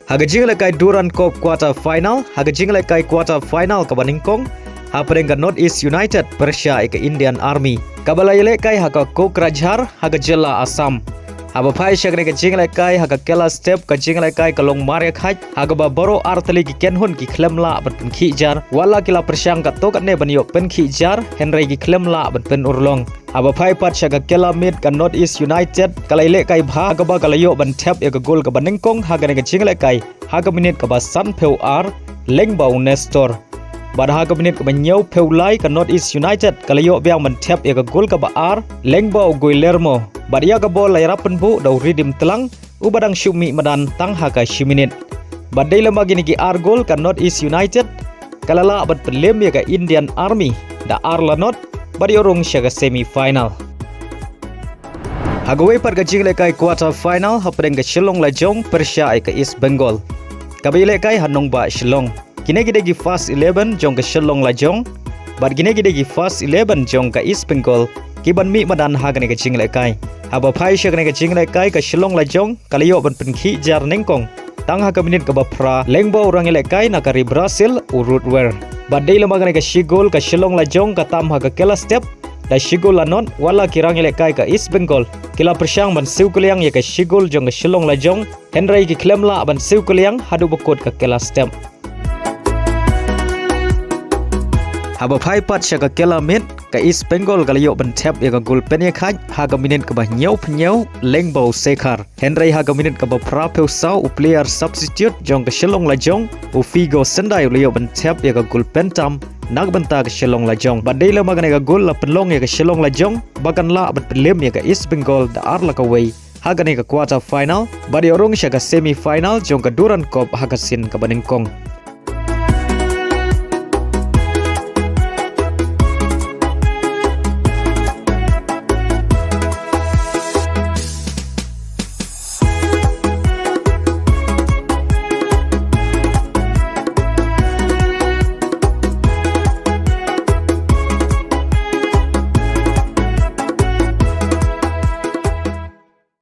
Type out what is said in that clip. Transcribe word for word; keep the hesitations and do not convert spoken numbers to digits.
Ha ka jingïalehkai Durand Cup quarter final, ha ka jingïalehkai quarter final kaba nyngkong, hapdeng ka North East United pyrshah ïa ka Indian Army, kaba la ïalehkai ha ka Kokrajhar, ha ka jylla Assam. Haba phai sha kane ka jingïalehkai ha ka Kela Step, ka jingïalehkai ka long marïakhait, ha kaba baroh artylli ki kynhun ki khlem lah ban pynkhih jar, wat la ki la pyrshang katto katne ban ïoh pynkhih jar, hynrei ki khlem lah ban pynurlong. Haba phai pat sha ka Kela Miet, ka North East United ka la ïalehkai bha, ha kaba ka la ïoh ban thep ïa ka gol kaba nyngkong ha kane ka jingïalehkai ha ka minit kaba sanphew ar, lyngba u Nestor. Bad ha ka minit kaba hynñiewphew lai, ka North East United ka la ïoh biang ban thep ïa ka gol kaba ar, lyngba u Guillermo. Bad ïa ka bol la ïarap pynbuh da u Ridim Tlang, uba dang shu mih madan tang ha ka shi minit. Bad dei lem bad kine ki ar gol, ka North East United ka la lah ban pynlem ïa ka Indian Army da ar la not, bad ïoh rung sha ka semi final. Ha kawei pat ka jingïalehkai quarter final, hapdeng ka Shillong Lajong pyrshah ïa ka East Bengal, kaba ïalehkai ha nongbah Shillong. Kine ki dei ki first eleven jong ka Shillong Lajong, bad kine ki dei ki first eleven jong ka East Bengal, ki ban mih madan ha kane ka jingïalehkai. Haba phai sha kane ka jingïalehkai, ka Shillong Lajong ka la ïoh ban pynkhih jar nyngkong tang ha ka minit kaba phra, lyngba u rangïalehkai na ka ri Brazil, u Ruud Weer. Bad dei lem bad kane ka shi gol, ka Shillong Lajong ka tam ha ka Kela Step da shi gol la not, wat la ki rangïalehkai ka East Bengal ki la pyrshang ban siew kylliang ïa ka shi gol jong ka Shillong Lajong, hynrei ki khlem lah ban siew kylliang haduh ba kut ka Kela Step. Haba phai pat sha ka Kela Miet, ka East Bengal ka la ïoh ban thep ïa ka gol pynïakhait ha ka minit kaba hynñiewphew hynñiew, lyngba u Sekhar. Hynrei ha ka minit kaba phraphew saw, u player substitute jong ka Shillong Lajong, u Figo Syndai, u la ïoh ban thep ïa ka gol pyntam na ka bynta ka Shillong Lajong. Bad dei lem bad kane ka gol la pynlong ïa ka Shillong Lajong ba kan lah ban pynlem ïa ka East Bengal da ar la kawei ha kane ka quarter final, bad ïoh rung sha ka semi final jong ka Durand Cup ha ka sien kaba nyngkong.